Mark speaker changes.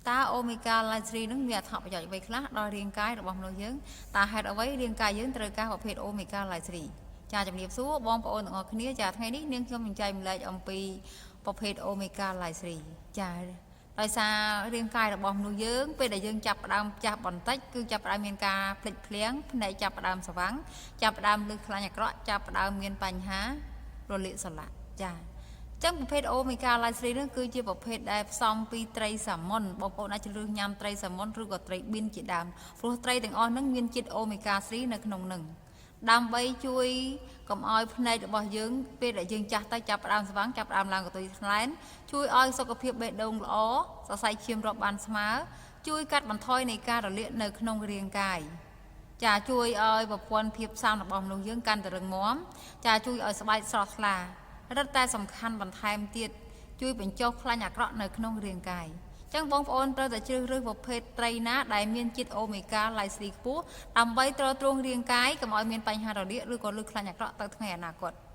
Speaker 1: តើ Omega Life 3 នឹងមានអត្ថប្រយោជន៍អ្វីខ្លះដល់រាងកាយរបស់មនុស្សយើងតើហេតុអ្វីរាងកាយយើងត្រូវការប្រភេទ Omega Life 3ចាជំរាបសួរបងប្អូនទាំងអស់គ្នាចាថ្ងៃនេះនាងខ្ញុំនឹងចែករំលែកអំពីប្រភេទ Omega Life 3ចាដោយសាររាងកាយរបស់មនុស្សយើងពេលដែលយើងចាប់ផ្ដើមចាស់បន្តិចគឺចាប់ផ្ដើមមានការភ្លេចភ្លាំងភ្នែកចាប់ផ្ដើមស្វាំងចាប់ផ្ដើមលឺខ្លាញ់អាក្រក់ចាប់ផ្ដើមមានបញ្ហារលាកសន្លាក់ចាចឹងប្រភេទ Omega Life 3 នេះគឺជាប្រភេទដែលផ្សំពីត្រីសាម៉ុនបងប្អូនអាចជ្រើសរើសញ៉ាំត្រីសាម៉ុនឬក៏ត្រីប៊ីនជាដើមព្រោះត្រីទាំងអស់ហ្នឹងមានជាតិ Omega 3នៅក្នុងហ្នឹងដើម្បីជួយកុំឲ្យភ្នែករបស់យើងពេលដែលយើងចាស់ទៅចាប់ផ្ដើមស្វាងចាប់ផ្ដើមឡើងកន្ទុយថ្លែនជួយឲ្យសុខភាពបេះដូងល្អសរសៃឈាមរាប់បានស្មើជួយកាត់បន្ថយនៃការរលាកនៅក្នុងរាងកាយចាជួយឲ្យប្រព័ន្ធភាពស៊ាំរបស់មនុស្សយើងកាន់តែរឹងមាំចាជួយឲ្យស្បែកស្រស់ថ្លារឹតតែសំខាន់បន្ថែមទៀតជួយបញ្ចុះខ្លាញ់អាក្រក់នៅក្នុងរាងកាយចឹងបងប្អូនត្រូវតែជ្រើសរើសប្រភេទត្រីណាដែលមានជាតិ Omega Life 3ខ្ពស់ដើម្បីទ្រទ្រង់រាងកាយកុំឲ្យមានបញ្ហារលាកឬក៏លើសខ្លាញ់អាក្រក់ទៅថ្ងៃអនាគត។